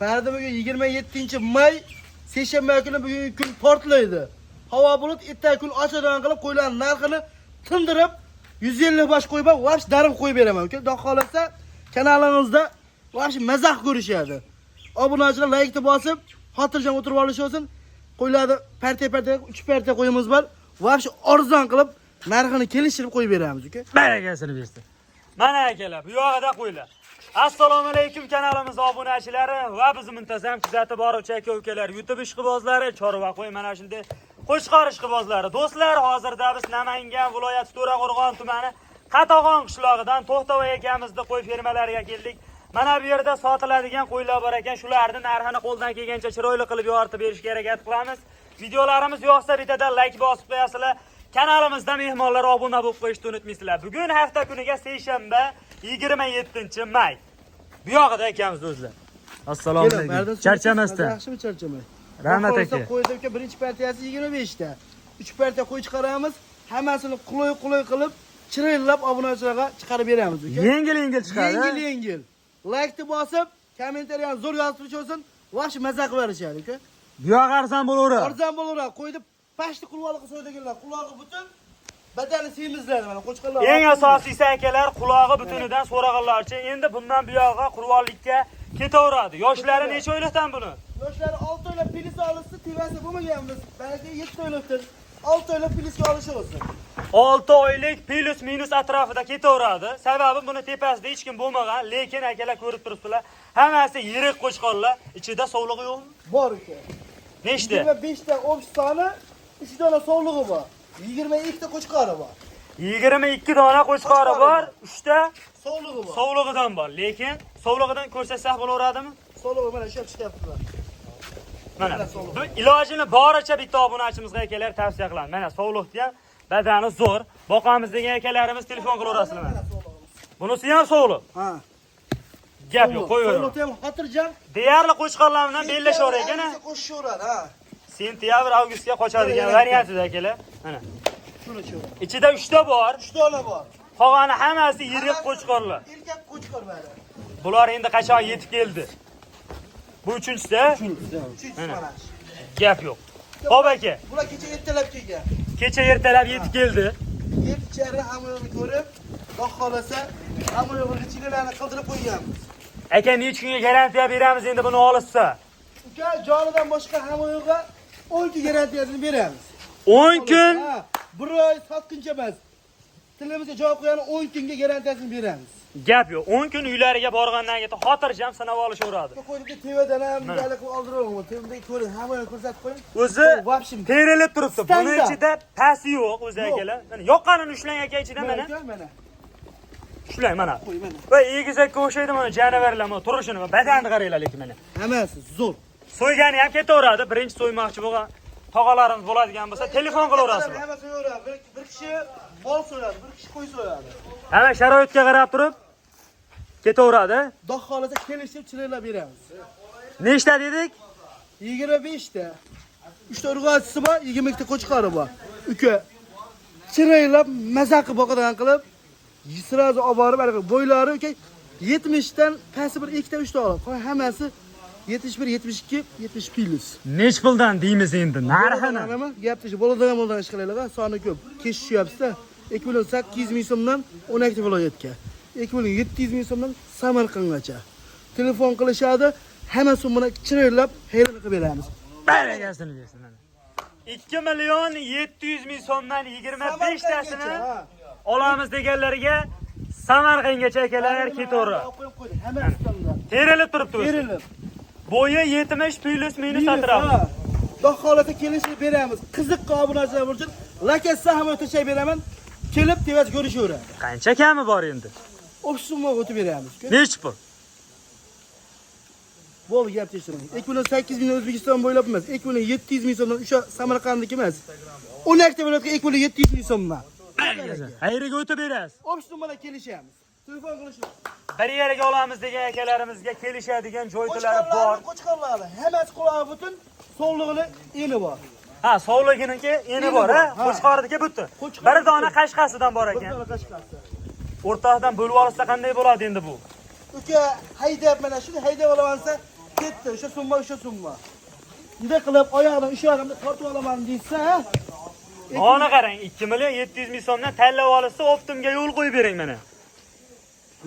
Farda bugun 27 may, seshanba kuni, bugun kun portlaydi. Havo bulut, ertaga kun ochadigan qilib qo'ylarning narxini tindirib 150 bosh qo'yib, вообще darim qo'yib beraman. Uka, xudo xohlasa, kanalimizda вообще mazax ko'rishadi. Obunachilar laykni bosib, xotirjam o'tirib olishi olsin. Qo'ylarni partiya partiya, 3 partiya qo'yimiz bor. Вообще arzon qilib, narxini kelishtirib qo'yib beramiz, uka. Barakasini bersin. Mana akalar, bu yog'ida qo'ylar. Assalomu alaykum, kanalimiz obunachilari va bizni muntazam kuzatib boruvchi aka ukalar, YouTube ishqibozlari, chorva qo'y, mana shunday qo'chqor ishqibozlari. Do'stlar, hozirda biz Namangan viloyati To'raqo'rg'on tumani Qatag'on qishlog'idan To'xtavoy akamizni qo'y fermalariga keldik. Mana bu yerda sotiladigan qo'ylar bor ekan, shularni narxini qo'ldan kelgancha chiroyli qilib yoritib berishga harakat qilamiz. Videolarimiz yoqsa, bittadan like bosib qo'yasizlar. Kanalimizda mehmonlar obuna bo'lib qo'yishni unutmaysizlar. Bugun hafta kuniga seshanba, 27 may. Bu yog'ida akamiz o'zlar. Assalomu alaykum. Charchamasdan. Yaxshimi, charchamay? Rahmat, Xudo xohlasa, aka. Qo'yda, uka, birinchi partiyasi 25 ta. 3 partiya qo'y chiqaramiz. Hammasini qulay qulay qilib, chiroylab obunachilarga chiqarib beramiz, uka. Yengil yengil chiqadi. Yengil yengil. Laykni bosib, kommentariyani zo'r yozib turishsin, вообще maza qilib berishadi, uka. Bu yog'i arzon bo'laveradi. Arzon bo'laveradi. Qo'yni pashti qulog'i so'ydiganlar, qulog'i butun, badani semizladi mana qo'chqorlar. Eng asosiysi, akalar, qulog'i butunidan so'rag'anlarchi, endi bundan buyog'i qurbonlikka ketaveradi. Yoshlari necha oylikdan buni? Yoshlari 6 oylab plyus olishsa, tevasi bo'lmaganmiz. Balki 7 oylikdir. 6 oylab plyusga olishi olsin. 6 oylik плюс минус atrofida ketaveradi. Sababi buni tepasida hech kim bo'lmagan, lekin akalar, ko'rib turibsizlar, hammasi yirik qo'chqorlar, ichida sovlig'i yo'qmi? Bor, uka. Nechta? 25 ta общий soni, 3 dona sovlig'i bor. 22 ta qo'chqori bor. 22 dona qo'chqori bor, 3 ta Sovlig'i bor. Sovlig'idan bor, lekin sovlig'idan ko'rsatsak bo'laveradimi? Sovlig'i mana ishlab chiqyaptilar. Mana Mana sovliq. Bu ilojini boricha bitta obunachimizga, akalar, tavsiya qilamiz. Mana sovliqni ham badani zo'r. Boqamiz degan akalarimiz telefon qilaverasizlar mana. Mana sovlig'imiz. Bunisi ham sovliq. Ha. Gap yo'q, qo'yaveradi. Sovliqni ham xotirjam. Deyarli qo'chqorlar bilan bellashaver ekan, ha. Qo'shishaveradi, ha. Sentyabr, avgustga qochadigan variantida, akalar. Mana. Shuni shu. Ichida 3 ta bor. 3 dona bor. Qolgani hammasi yirik qo'chqorlar. Erkak qo'chqor bari. Bular endi qachon yetib keldi? Bu uchinchisi. Uchinchisi Mana. mana. Gap yo'q. Xo'p, aka, Bular kecha ertalab kelgan. Kecha ertalab yetib keldi. Yeb ichari hamma yo'lni ko'rib, xudo xohlasa, hamma yo'lni ichilarni qildirib qo'yganmiz. Aka, necha kunga garantiya beramiz endi buni olishsa? Uka, jonidan boshqa hamma yo'lga 10 kun garantiyasini beramiz. 10 kun. Ha, bir oy sotqincha emas. Tilimizga javob qo'yani 10 kunga garantiyasini beramiz. Gap yo'q. 10 kun uylariga borgandan keyin xotirjam sinab olishaveradi. Qo'ydik, tevadan ham bunday qilib oldirib, tevada ko'ring, hamma yo'lni ko'rsatib qo'ying. O'zi Вообще terilib turibdi. Buni Standart. ichida pasi yo'q o'zi, Yo'q. akalar. Mana yoqqanini ushlang, aka, ichida mana. Mana, mana. Ushlang mana. Qo'y mana. Va egizakka o'xshaydi mana jonivorlar, mana turishini, badanini qaranglar lekin mana. Hammasi zo'r. So'ygani ham ketaveradi. Birinchi so'ymoqchi bo'lgan tog'alarimiz bo'ladigan bo'lsa, telefon qilaverasizlar. Hamma so'yaveradi. Bir kishi mol so'yadi, bir kishi qo'y so'yadi. Hamma sharoitga qarab turib ketaveradi. Xudo xohlasa, kelishib chiroylab beramiz. Nechta dedik? 25 ta. 3 ta urg'ochisi bor, 22 ta qo'chqori bor. Uka, chiroylab maza qilib boqadigan qilib, сразу olib borib, anaqa bo'ylari, uka, 70 dan pasti bir ikkita, uchta olib. Qolgan hammasi 71, 72, 70 plyus. Nech puldan deymiz endi narxini? Nima? Gap shu, bo'ladigan bo'ladigan ish qilaylik, soni ko'p. Kesh tushyapsiz-da. 2 million 800 ming so'mdan 12 viloyatga. 2 million 700 ming so'mdan Samarqandgacha. Telefon qilishadi, hamma so'mini chiroylab xayr qilib beramiz. Barakasini bersin mana. 2 million 700 ming so'mdan 25 tasini Ha. olamiz deganlarga Samarqandgacha, akalar, ketaveradi. Qo'yib qo'ydik, hamma standart. Terilib turibdi o'zi. Berilib. Bo'yi 70 плюс минус atrofi. Ha. Xudo xohlasa, kelishib beramiz. Qiziqqa obunachilar uchun lakatsa hamma tashlab beraman. Kelib tevaz ko'rishaveradi. Qancha kami bor endi? Общий summaga o'tib beramiz. Nechi pul? Bo'ldi, gap tekshiraman. 2 million 8 ming O'zbekiston bo'ylab emas, 2 million 700 ming so'mdan o'sha Samarqandniki emas. 12 ta viloyatga 2 million 700 ming so'mdan. Qayeriga o'tib berasiz? Общий summada kelishamiz. Telefon qilishib. Bir yerga olamiz degan akalarimizga kelishadigan joylari bor. Qo'chqorlarni, qo'chqorlarni hammasi qulog'i butun, sovlig'ini eni bor. Ha, sovliginiki eni bor, ha? Ha. Qo'chqorniki butun. Qo'chqor Bir dona qashqasidan bor Bir ekan. dona qashqasi. O'rtasidan bo'lib olsa qanday bo'ladi endi bu? Uka, haydab, mana shuni haydab olaman desa, Ketdi, o'sha summa, o'sha summa. Bunday qilib oyog'idan ushlab tortib olaman deysa, Mana qarang, 2 million 700 ming so'mdan tanlab olsa, optimga yo'l qo'yib bering mana.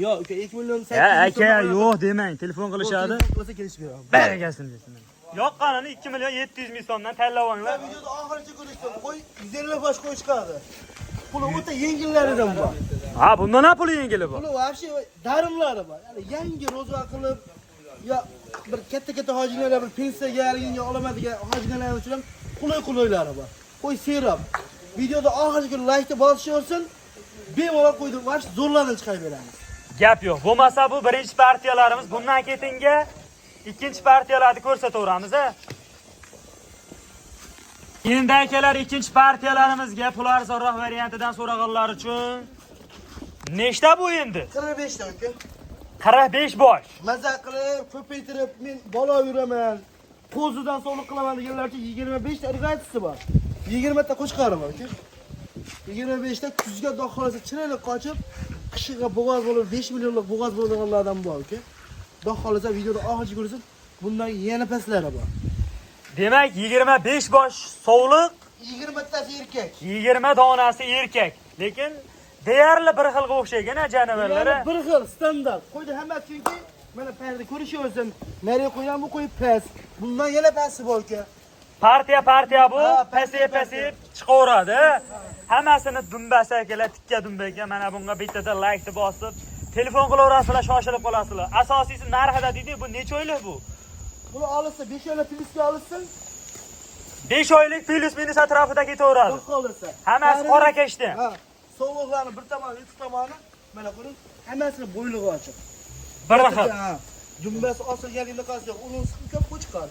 Yo'q, uka 2 million 800 Ya ming aka, so'mdan yo'q demang, telefon qilishadi. Telefon qilsa kelishib beraman. Barakasini bersin. Yoqqanini 2 million 700 ming so'mdan tanlab olinglar. Videoda oxiricha ko'rishsin. Qo'y 150 bosh qo'y chiqadi. Puli o'ta yengillaridan bor. Ha, bundan ham puli yengili bor. Puli вообще darimlari bor. Ya'ni yangi ro'zg'or qilib yo bir katta-katta hojilar bir pensiyaga yarganga olaman degan hojilar uchun ham qulay-qulaylari bor. Qo'y serab. Videoda oxiricha like bosishaversin. Bemalol qo'ydi, вообще zo'rlardan chiqarib beramiz. Gap yo'q. Bo'lmasa bu birinchi partiyalarimiz. Bundan ketinga ikkinchi partiyalarni ko'rsataveramiz, a. Endi akalar ikkinchi partiyalarimizga pul arzonroq variantidan so'raganlar uchun nechta bu endi? 45 ta uka. 45 bosh. Maza qilib, ko'paytirib, men bola yuraman. Qo'zidan sovliq qilaman deganlar uchun 25 ta irg'aychisi bor. 20 ta qo'chqori bor uka. 25 ta kuzga xudo xohlasa chiroyli qochib, qishiga bo'g'oz bo'lib 5 millionlik bo'g'oz bo'ladiganlardan bor uka. Xudo xohlasa videoda oxiricha ko'rsin, bundan yana pastlari bor. Demak, 25 bosh sovliq, 20 tasi erkak. 20 donasi erkak. Lekin deyarli bir xilga o'xshagan a jonivorlar. Ya'ni bir xil standart. Qo'ydi hammasi chunki mana parda ko'rishaversin. Nari qo'ygan bu qo'y past. Bundan yana pasti bor uka. Partiya partiya bu Ha, pasayib pasayib chiqaveradi. Hammasini dumbasi akalar, tikka dumba ekan. Mana bunga bittada like bosib, telefon qilaverasizlar, shoshilib qolasizlar. Asosiysi narxida deydi, bu necha oylik bu? Buni olsa 5 oylik plyusga olsin, 5 oylik plyus minus atrofida ketaveradi. xudo xohlasa. Hammasi qora kashda. Ha, sovuqlarni bir tomoni, ikki tomoni mana ko'ring, hammasini bo'ylig'i ochiq. Bir xil. Ha, dumbasi osilgan qanaqasi yo'q. Uni siqib ko'p qo'chqor.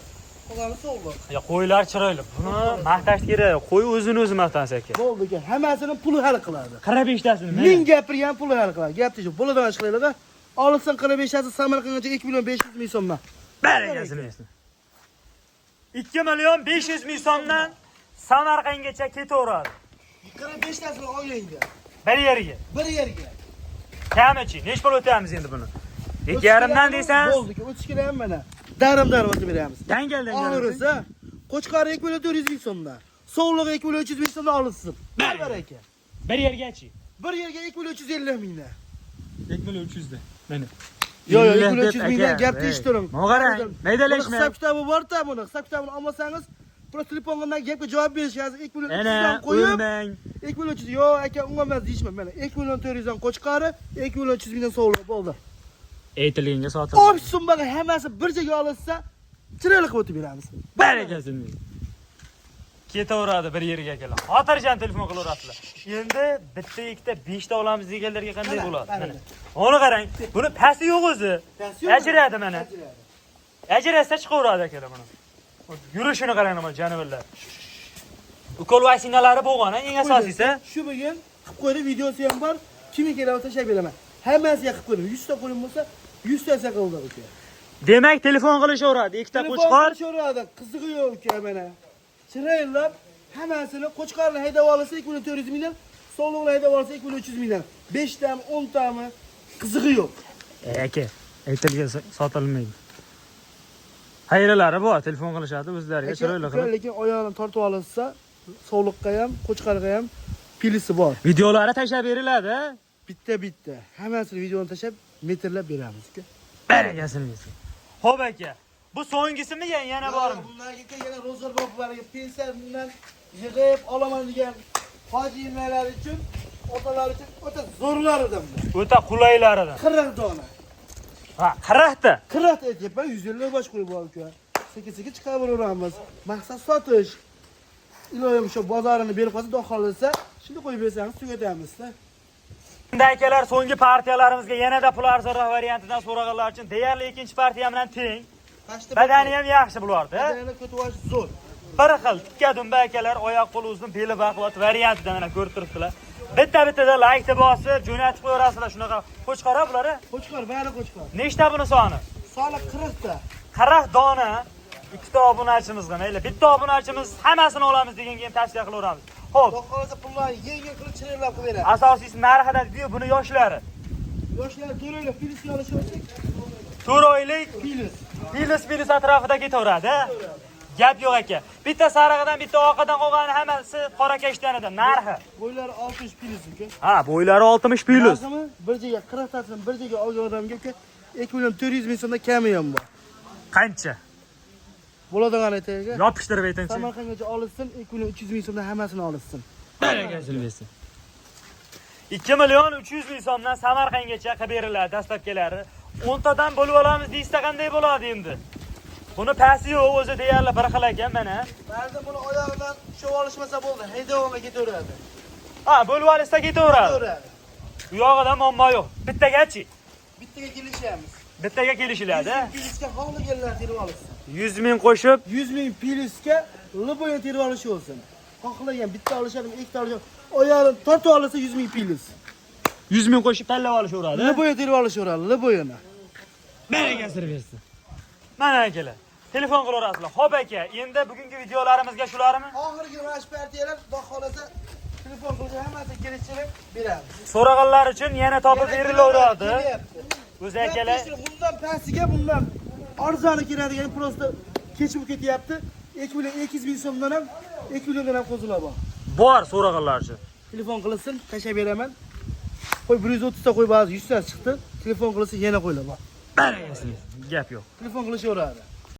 Qolgani sovuq. Ya qo'ylar chiroyli. Buni maqtash kerak. Qo'y o'zini o'zi maqtansa aka. Bo'ldi uka, hammasini puli hal qiladi. 45 tasini mana. Ming gapirgan puli hal qiladi. Gap yo'q. Bo'ladigan ish qilaylik. Olsin 45 tasi Samarqandgacha 2 million 500 ming so'mdan. Barakasini bersin. 2 million 500 ming so'mdan Samarqandgacha ketaveradi. 45 tasini olganga. Bir yerga. Bir yerga. Kamichi, nech pul o'tamiz endi buni? 2,5dan desangiz, Bo'ldi, 30 kilo ham mana. Darim darim o'tib beramiz. dangal dangal. Oxirisi qo'chqori 2 million 400 ming so'mdan. Sovlig'i 2 million 300 ming so'mdan olsin. Bir baraka. Bir yergachi. Bir yerga 2 million 350 mingdan. 2 million 300 da. Mana. Yo'q, yo'q, 2 million 300 mingdan gap eshittiring. Mog'ara, maydalashma. Hisob kitobi bor-da buni. Hisob kitobini olmasangiz, bir telefondan gapga javob berish hozir 2 million 300 Ana, dan qo'yib, o'lmang. 2 million 300 yo'q aka, unga emas deyishma. Mana 2 million 400 dan qo'chqori, 2 million 300 mingdan sovliq bo'ldi. Aytilganga sotildi. Общий summaga hammasi bir joyga olinsa, chiroyli qilib o'tib beramiz. Barakasini bersin. Ketaveradi bir yerga kelib. Xotirjam telefon qilaverasizlar. Endi bitta, ikkita, beshta olamiz deganlarga qanday Mana, bo'ladi? mana. Mana. Uni qarang, buni pasti yo'q o'zi. Pasti yo'q. Ajradi mana. Ajradi. Ajrasa chiqaveradi akalar buni. Yurishini qarang mana jonivorlar. Ukol vaksinalari bo'lgan, eng asosiysi. Shu bugun qilib qo'ydi, videosi ham bor. Kimga kerak tashlab beraman. Hammasiga qilib qo'ydim. 100 ta qo'yim bo'lsa, 100 tasi qildi uka. Demak, telefon qilishaveradi. Ikkita qo'chqor. Qo'chqor. Qizig'i yo'q uka mana. Chiroylab hammasini qo'chqorni haydab olsa 2 million 400 mingdan, sovliqni haydab olsa 2 million 300 mingdan. 5 tami, 10 tami qizig'i yo'q. Aka, aytilgan sotilmaydi. Xayralari bor, telefon qilishadi o'zlariga chiroyli qilib. Lekin oyog'ini tortib olinsa, sovliqqa ham, qo'chqorga ham pilisi bor. Videolari tashlab beriladi. Bitta-bitta hammasini videoni tashlab metrlab beramiz uka. Barakasini bersin. Xo'p aka, bu so'nggisimi ya yana bormi? Bundan keyin yana ro'zg'or boblarga pensiyadan yig'ib olaman degan hojilar uchun, otalar uchun o'ta zo'rlaridan bu. O'ta qulaylaridan. 40 dona. Ha, 40 ta. 40 ta aytyapman, 150 bosh qo'yib bor uka. Sekin-sekin chiqaraveramiz. Maqsad sotish. Iloyim shu bozorini berib qolsa, xudo xohlasa, shuni qo'yib bersangiz tugatamiz-da. Endi akalar so'nggi partiyalarimizga yanada pul arzonroq variantidan so'raganlar uchun deyarli ikkinchi partiya bilan teng. Badani ham yaxshi bulardi. Badani ko'tavash zo'r. Bir xil tikka dumba akalar, oyoq qo'li uzun, beli baquvvat variantida mana ko'rib turibdilar. Bitta bittada like bosib, jo'natib qo'yaverasizlar shunaqa qo'chqor bular. Qo'chqor, bari qo'chqor. Nechta buni soni? Soni 40 ta. 40 dona. Ikkita obunachimizga mayli, bitta obunachimiz hammasini olamiz deganga ham tavsiya qilaveramiz. Xo'p, Xudo xohlasa pullarni yengil qilib chiroylab qilib beramiz. asosiysi narxida deydi buni yoshlari. Yoshlar 4 oylik plyusga olishyapti. 4 oylik Plyus. Plyus atrofida ketaveradi. Gap yo'q aka. Bitta sarig'idan, bitta oqidan qolgani hammasi qora kashtanidan. Narxi. Bo'ylari 60 plyus uka. Ha, bo'ylari 60 plyus. Narximi bir joyga 40 tasini bir joyga olgan odamga uka 2 million 400 ming so'mdan kami ham bor. Qancha? Bo'ladigan aytaylik. Yopishtirib aytingchi. Samarqandgacha olishsin, 2 million 300 ming so'mdan hammasini olishsin. Barakasini bersin. 2 million 300 ming so'mdan Samarqandgacha qilib beriladi dastlabkilari. 10 tadan bo'lib olamiz deysa qanday bo'ladi endi? Buni pasti yo'q, o'zi deyarli bir xil ekan mana. Ba'zida buni oyog'idan ushlab olishmasa bo'ldi, haydovonga ketaveradi. Ha, bo'lib olsa ketaveradi. Ketaveradi. U yog'ida muammo yo'q. Bittagachi? Bittaga kelishamiz. Bittaga kelishiladi. Plyusga xohlaganlar terib olishsin. 100 ming qo'shib 100 ming plyusga liboyni terib olishi bo'lsin. Xohlagan bitta olishadimi, ikkita olishadimi, oyog'ini tortib olsa 100 ming plyus. 100 ming qo'shib tanlab olishaveradi. Liboyni terib olishaveradi, liboyini. Barakasini bersin. Mana akalar, telefon qilaverasizlar. Xo'p aka, endi bugungi videolarimizga shularmi? Oxirgi mana shu partiyalar xudo xolasa telefon qilsa hammasi kelishtirib beramiz. So'rag'anlar uchun yana topib berilaveradi. Kelyapti. O'zi akalar Bundan pastiga bundan arzoni keladigan prosta kechib ketyapti. 2 million 200 ming so'mdan ham 2 milliondan ham qo'zilar bor. bor so'rag'anlar uchun. Telefon qilsin, tashlab beraman. Qo'y 130 ta qo'y ba'zi 100 ta chiqdi. Telefon qilsa yana qo'ylar bor. Barakasini bersin. Gap yo'q. Telefon qilishaveradi.